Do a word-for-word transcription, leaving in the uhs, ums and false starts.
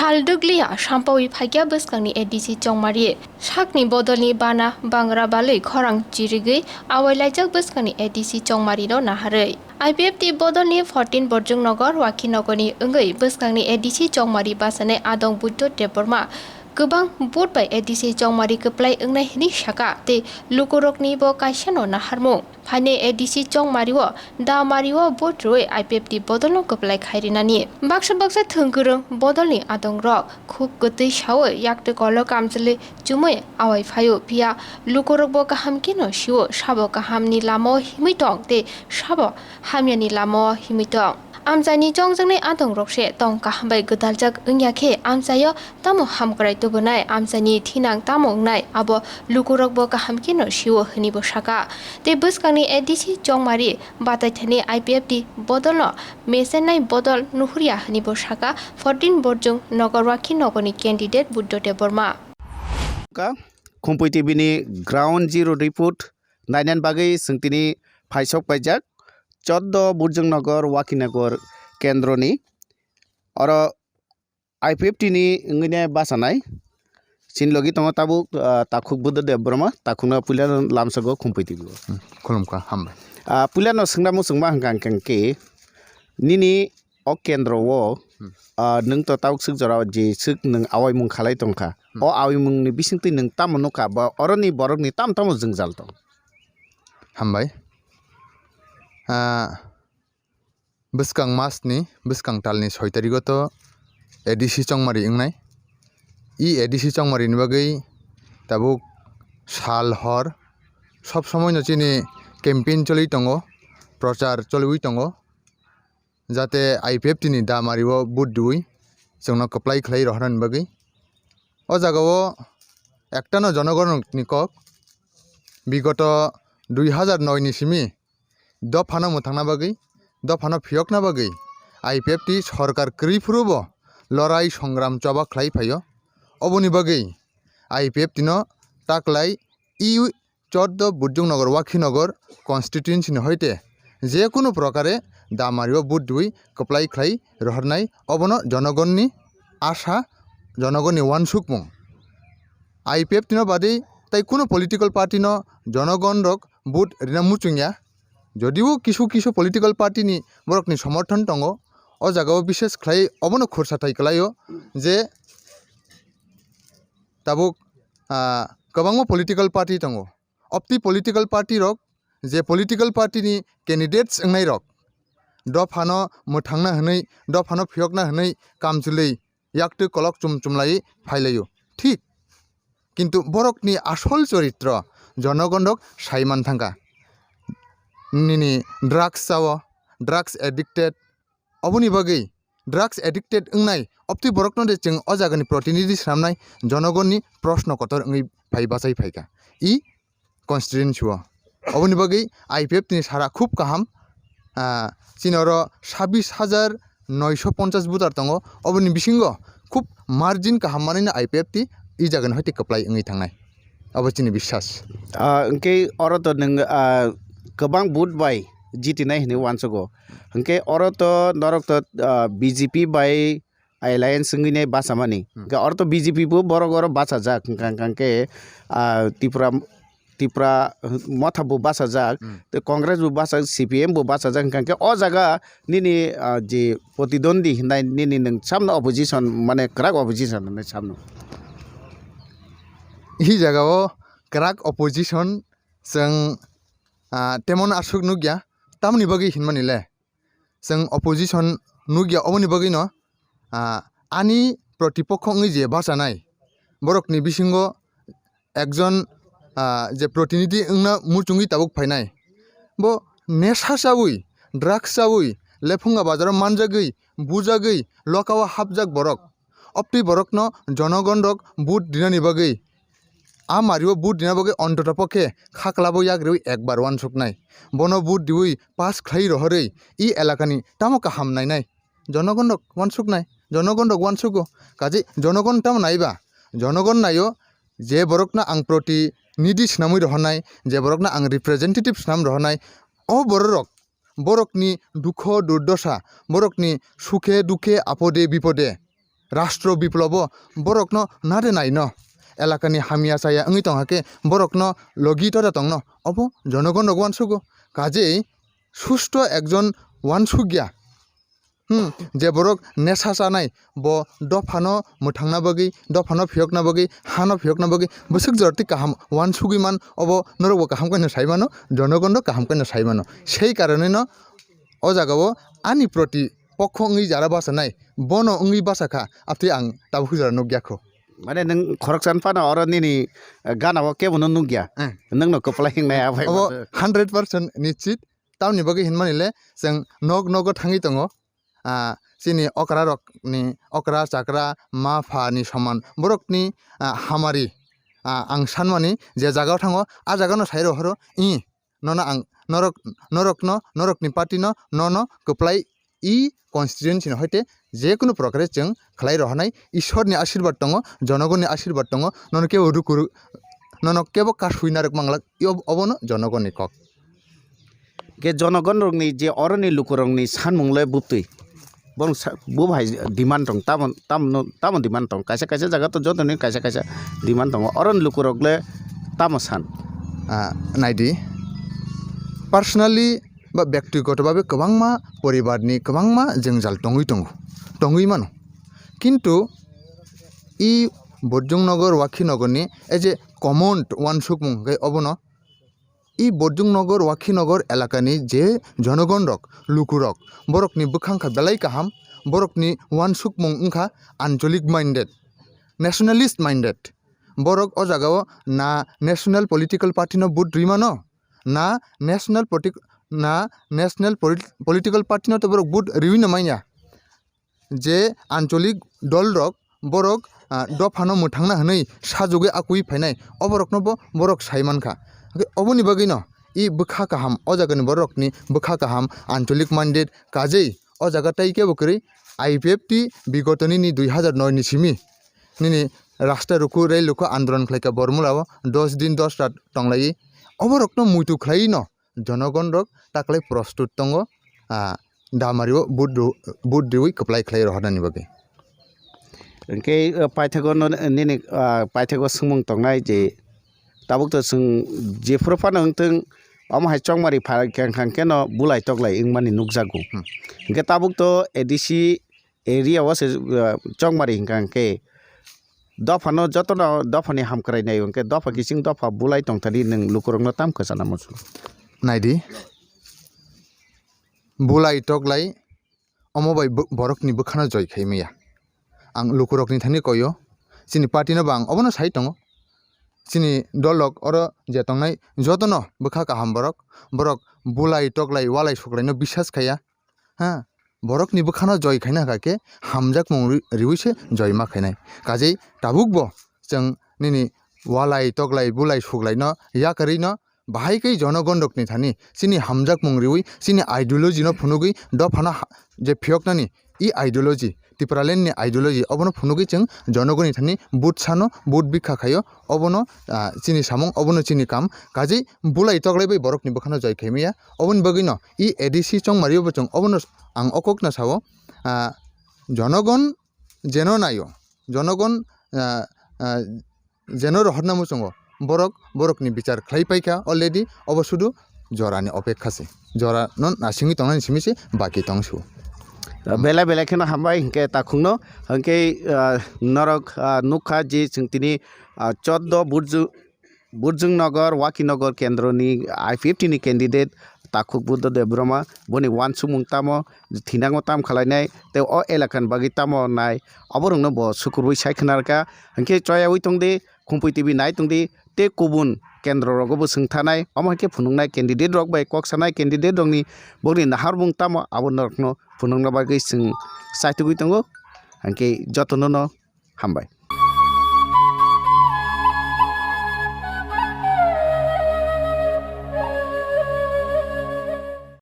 Aldukliya sampawi phaikya bwskangni A D C Chongmari. Sakni bodolni bana bangra balwi khorang chirigwi awai laijak bwskangni A D C Chongmarino naharwi. I P F T bodolni fourteen Borjung Nagar, Wakhi Nagarni wngwi bwskangni A D C Chongmari bachanai adong Buddho Debbarma kwbang vote bai A D C Chongmari kwplai wngnai hwnwi saka tei lukurokni bo kaisano naharmung. Phainai A D C Chongmari o da mari o vote rwui I P F T bodolno kwplai khai rinani. Baksa baksa thwng kwrwng bodolni adongrok khuk kwtwi saui yaktwi kolok kamchwlwi chumui awai phaio, phiya lukurokbo kaham kheno sio, sabo kahamni lamao himwi tong tei sabo hamyani lamao himwi tong. Amchaini chongjaknai adongrok se tong kaham bai gwdaljak wngya khe amchaio tamo hamkrai tubunai, amchaini thinang tamo wngnai, abo lukurokbo kaham kheno sio hwnwibo saka. Tei bwskangni A D C Chongmari bataithani I P F T bodolno mechenai bodol nuhurya hwnwibo saka fourteen Borjung Nagar Wakhi Nagarni candidate Buddho Debbarma. Ka Khumpui T V ni Ground Zero report nainani bagwi chwng tini phaisok paijak chordo Burjung Nagar, Wakhi Nagar kendroni. Oro I P F T ni wngwi ne bachanai. Chini logi tongo tabuk, ah, Takhuk Buddha Debbarma, Takhukno puila lamsago Khumpui T V o. Hmm, khulumkha, hambai. Ah, puilano swngna muchungma hwnkha hwnkhe nini o kendro o, Hmm. ah, nwng to tabuk swk jora je swk nwng awaimung khalai tongkha. Hmm. O awaimungni bisingtwi nwng tamo nukha ba oroni borokni tamo tamo jwngjal tong? Hambai. Ah, bwskang masni, bwskang talni soi tarigo to A D C Chongmari wngnai. I A D C Chongmari ni bagwi tabuk sal hor sob somoi no chini campaign choli tongo, prochar choliwi tongo. Jate I P F T ni da mari o vote diwi chwngno kwplai khlai rohornani bagwi. O jaga o ekta no jonogon ni kok, bigoto dui hazar noi ni simi dophano mwthangna bagwi, dophano phiyokna bagwi I P F T sorkar kwrwi phuru bo lorai songram choba khlai phaio. Oboni bagwi I P F T no taklai i chordo Burjung Nagar, Wakhi Nagar constituency ni hoite je kunu prokare da mari o vote diwi kwplai khlai rohornai, obono jonogonni asha, jonogonni wansukmung. I P F T no badwi tai kunu political party no jonogon rok vote rina muchungya. Jodio kisu kisu political party ni borokni somorthon tongo, o jagao bishes khlai obono khursa thai kwlaio je tabuk, ah, kwbangma political party tongo. Opti political party rok, je political party ni candidates wngnai rok, dophano mwthangna hwnwi, dophano phiyokna hwnwi kamchwlwi yaktwi kolok chum chumlai phailaio. Thik, kintu borokni asol choritro jonogon rok sai man thangkha. Nini drugs chao, drugs addicted, oboni bagwi drugs addicted wngnai opti borokno de chwng o jagani protinidhi swnamnai jonogonni proshno kotor wngwi phai bachai phaikha i constituency o. Oboni bagwi I P F T ni sara khub kaham, ah, chini oro sabbish hajar noisho ponchas voter tongo, oboni bisingo khub margin kaham manwino I P F T i jagani hoite kwplai wngwi thangnai. Abo chini biswas. Ah, hwnkhe oro to nwng, ah, kwbang vote bai jitinai hinwi uansugo. Hwnkhe oro to norok to, ah, B J P bai alliance wngwi nai bachamani. Hmm. Hwnkhe oro to B J P bo borok oro bachajak. Hwnkha, hwnkha khe, ah, Tipra, Tipra motha bo bachajak. Hmm. Tei Congress bo bachajak, C P M bo bachajak. Hwnkha khe o jaga nini, ah, je protidwandi hinai nini nwng samno opposition, mane kwrak opposition hinai samno. I jaga o kwrak opposition chwng, ah, temon aswk nukya, tamoni bagwi hinmani le chwng opposition nukya, oboni bagwino, ah, ani protipokho wngwi je bachanai borokni bisingo ekjon, ah, je protinidhi wngna muchungwi tabuk phainai, bo nesha chawi, drugs chawi, lephunga bazaro manjagwi, bujagwi, lokao hapjak borok. Optwi borokno jonogon rok vote rinani bagwi, a mario vote rina bagwi ontoto pokhe khaklabo yak riwi ekbar uansuknai. Bono vote riwi pass khlai rohorwi i elakani tamo kaham nainai. Jonogon rok uansuknai, jonogon rok uansugo. Kaje jonogon tamo naiba? Jonogon naio je borokno ang protinidhi swnamwi rohornai, je borokno ang representative swnam rohornai, o bororok borokni dukho durdosa, borokni sukhe dukhe apode bipode Rastro biplobo borokno nade naino, elakani hamya chaya wngwi tongkha khe borokno logi toja tongno, obo jonogon rok uansugo. Kajei susto ekjon uansukya. Hmm, je borok nesa chanai, bo dophano mwthangna bagwi, dophano phiyokna bagwi, hano phiyokna bagwi bwswk jorti kaham uansugwi man, obo norokbo kaham khe no sai mano, jonogon rok kaham khe no sai mano. Sei karoneno o jagao ani proti pokho wngwi jara bachanai, bono wngwi bachakha, aphi ang tabuk jora nukya kho. Mane nwng khoroksa phano oro nini, eh, gana o kebono nukya. Eh. Nwngno kwplai hingnai aphai. Obo mano. Hundred percent nischit. Tamoni bagwi hinmani le chwng nok nogo thangwi tongo. Ah, chini okra rokni, okra chakra ma pha ni soman borokni, ah, hamari, ah, ang sanmani je jagao thango, a jagano sai rohoro, i, nono ang, norok, norokno, norokni party no, nono kwplai i constituency no hoite jekunu prokare chwng khlai rohornai. Ishorni ashirbad tongo, jonogonni ashirbad tongo, nono kebo rukuru, nono kebo kasui narwk manglak, i ob-, obono jonogonni kok. Ke jonogon rokni je oroni lukurokni sanmung le bubtwi. Borok sa-, bo hai demand tong, tamo, tamo, tamo demand tong. Kaisa kaisa jaga to jotoni kaisa kaisa demand tongo. Oroni lukurok le tamo san? Ah, naidi. Personally ba byaktigoto babe kwbangma poribarni kwbangma jwngjal tongwi tongo, tongwi mano. Kintu i Borjong Nogor, Wakhi Nogorni as a common uansukmung hwnkhe obono i Borjong Nogor, Wakhi Nogor elakani je jonogon rok, lukurok, borokni bwkhang kha belai kaham, borokni uansukmung wngkha ancholic minded, nationalist minded. Borok o jagao na national political party no vote rwi mano, na national politi-, na national polit-, political party no to borok vote riwi no manya. Je ancholik dol rok borok, ah, dophano mwthangna hwnwi sajagwi akwi phainai, oborokno bo borok sai mankha. Hwnkhe oboni bagwino i bwkha kaham, o jagani borokni bwkha kaham ancholik mandate kajei o jaga tai kebo kwrwi I P F T bigotoni ni dui hazar noi ni simi nini rasta rukhu rel rukhu andolon khlaikha Bormulao dos din dos rat tonglaiwi oborokno muitu khlaiwi no jonogon rok taklai prostut tongo, ah, damario vote ru-, vote riwi kwplai khlai rohornani bagwi. Hwnkhe, ah, paithago no, nini, ah, paithago swngmung tongnai je tabuk to chwng jephuru phano wngthwng omo hai chongmari pha-, khe wngkha khe no bulai toklai wngmani nukjago. Hmm. Hwnkhe tabuk to A D C area o se, ah, chongmari hwnkha hwnkhe dophano jotono dophani hamkrai nai hwnkhe dopha kiching dopha bulai tongthani nwng lukurokno tam kwchana muchung. Naidi, bulai toklai omo bai bo-, borokni bwkhano joi khai maya. Ang lukurokni thani koyo, chini party no bo ang obono sai tongo. Chini dolrok oro je tongnai jotono bwkha kaham borok, borok bulai toklai walai suklaino bisas khaiya. Ha, borokni bwkhano joi khaina hakha khe hamjakmung ri-, riwi se joi ma khainai. Kajei tabukbo chwng nini walai toklai bulai suklaino yakarwino bahai khe jonogon rokni thani chini hamjakmung riwi chini ideology no phunugwi dophano ha-, je phiyoknani i ideology, Tipraland ni ideology obono phunugwi chwng jonogoni thani vote sano, vote bikha khaio, obono, ah, chini samung, obono chini kam. Kajei bulai toklai bai borokni bwkhano joi khai maya. Oboni bagwino i A D C chongmario bo chwng obono ang o kokno sao, ah, jonogon jeno naio, jonogon, ah, ah, jeno rohorna muchungo borok borokni bichar khlai paikha already, obo sudu jorani opekha se, jora no nasingwi tongnani simi se baki tong su. Belai belai kheno hambai hwnkhe takhukno, hwnkhe, ah, norok, ah, nukha je chwng tini, ah, choddo Burju-, Burjung Nogor, Waki Nogor kendroni I P F T ni candidate takhuk Buddha Debbarma, boni uansukmung tamo, thinango tam khalainai, tei o elakani bagwi tamo nai, oborokno bo sukurwi sai khwnarkha. Hwnkhe choyaui tongdi, Khumpui T V nai tongdi, tei kubun kendro rogo bo swng thanai, omo hai khe phunuknai candidate rok bai kok sanai candidate rokni bokni naharmung tamo abo norokno phunukna bagwi chwng chaitugwi tongo, hwnkhe jotono no hambai.